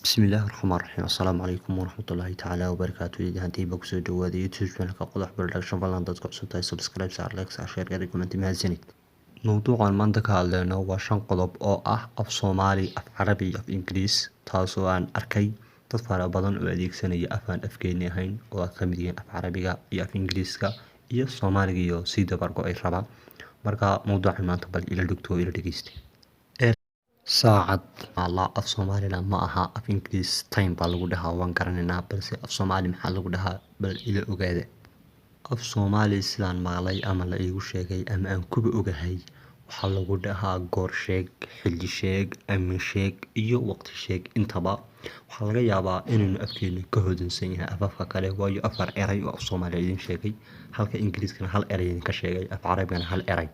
Bismillaahi Raxmaani Raxiim. Assalaamu calaykum waraxmatullaahi tacaala wabarakaatu. Hantiiba kusoo dhawaada YouTube channelka Qodax Production. Fadlan dadka cusub tahay, subscribe saar, like saar, share gari, comment. Mahadsanid. Mowduucan maanta ka hadleyno waa shan qodob oo ah af Soomaali, af Carabi iyo af Ingiriis, taasoo aan arkay dad fara badan oo adeegsanaya af aan afkeeni ahayn, oo ay ka mid yihiin af Carabiga iyo af Ingiriiska iyo Soomaaliga iyo sii dabar go'ay raba. Marka mowduucan maanta bal ila dhugto oo ila dhegeysta. Saacad alla af Soomaalina ma aha, af Ingiriis time baa lagu dhahaa, waan garanaynaa, balse af Soomaali maxaa lagu dhahaa? Bal ila ogaada. Af Soomaali sidaan maqlay ama la iigu sheegay ama aan kuba ogahay, waxaa lagu dhahaa goor sheeg, xilli sheeg, amin sheeg iyo waqti sheeg intaba. Waxaa laga yaabaa inaynu afkeenu ka hodansan yahay afafka kale, waayo afar eray oo af Soomaali idin sheegay, halka Ingiriiskana hal eray idinka sheegay, af Carabigana hal eray.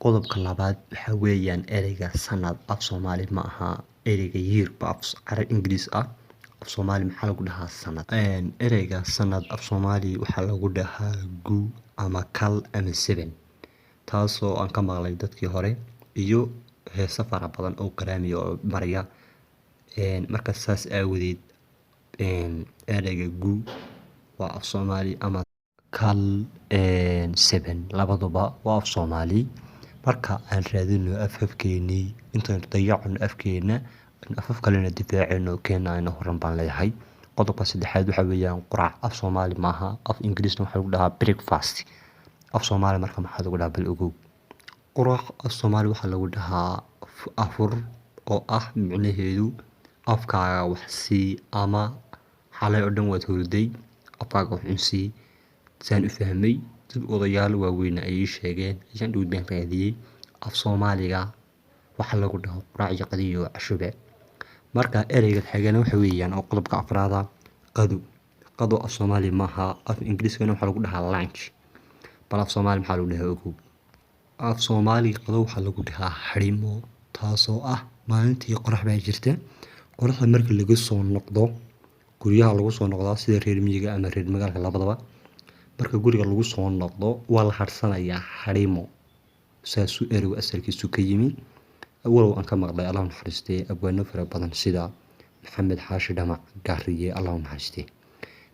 Qodobka labaad waxaa weeyaan ereyga sanad af Soomaali ma aha. Ereyga year ba af Carab Ingiriis ah. Af Soomaali maxaa lagu dhahaa sanad? Ereyga sanad af Soomaali waxaa lagu dhahaa gu ama kal ama seven, taasoo aan ka maqlay dadkii hore iyo heeso fara badan oo qaraamiya oo maraya. Marka saas aawadeed ereyga gu waa af Soomaali, ama kal, seven, labaduba waa af Soomaali. Marka aan raadino afafkeenii, intaynu dayacno afkeena afaf kalena difaacino, keena ayna horan baan leeyahay. Qodobka saddexaad waxaa weeyaan quraac af Soomaali maaha, af Ingiriisna waxaa lagu dhahaa breakfast. Af Soomaali marka maxaa lagu dhahaa? Bal ogow. Quraac af Soomaali waxaa lagu dhahaa afur, oo ah micnaheedu afkaaga wax sii, ama xalay oo dhan waad hurday, afkaaga wax un sii. Saan u fahmay, dad odayaal waaweyn ay ii sheegeen, ayaan dhowd baan raadiyey af Soomaaliga waxa lagu dhaho quraac iyo qado iyo cashoba. Marka ereyga xigana waxa weeyaan oo qodobka afraada, qado. Qado af Soomaali maaha, af Ingiriiskana waxaa lagu dhahaa lunch. Bal af Soomaali maxaa lagu dhahaa? Ogow. Af Soomaali qado waxaa lagu dhahaa xarimo, taasoo ah maalintii qorax baa jirta. Qoraxda marka laga soo noqdo, guryaha lagu soo noqdaa, sida reer miyiga ama reer magaalka labadaba, marka guriga lagu soo noqdo waa la harsanayaa, xarimo saasuu ereygu asalkiisu ka yimi. Walow aan ka maqlay, Allah naxariistee, abwaano fara badan sida Maxamed Xaashi Dhamac Gaariye, Allah naxariistee.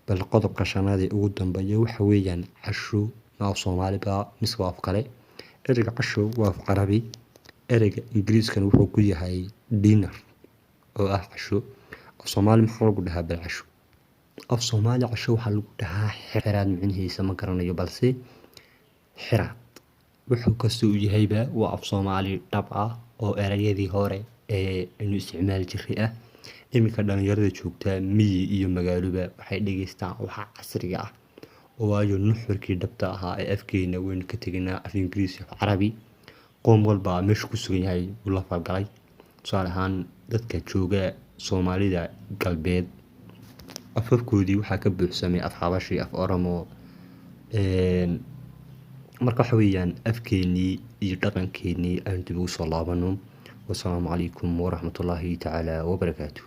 Bal qodobka shanaad ee ugu dambeeya waxa weeyaan casho. Ma af Soomaali baa mise waa af kale? Ereyga casho waa af Carabi, ereyga Ingiriiskana wuxuu ku yahay dinner oo ah casho. Af Soomaali maxaa lagu dhahaa bal casho? Af Soomaali casho waxaa lagu dhahaa xiraad. Micnihiisa ma garanayo, balse xiraad wuxuu kasta uu yahayba waa af Soomaali dhab ah oo ereyadii hore ee aynu isticmaali jiray ah. Iminka dhalinyarada joogta miyi iyo magaaloba waxay dhegeystaan waxa casriga ah, waayo nuxurkii dhabta ahaa ee afkeena waynu ka tegaynaa. Af Ingiriis iyo af Carabi qoom walba meesha ku sugan yahay wuu la falgalay. Tusaale ahaan, dadka jooga Soomaalida Galbeed afafkoodii waxaa ka buuxsamay af Xabashi, af Oromo. Marka waxa weeyaan afkeenii iyo dhaqankeenii aynu dib ugu soo laabano. Wasalaamu calaykum waraxmatullaahi tacaala wabarakaatu.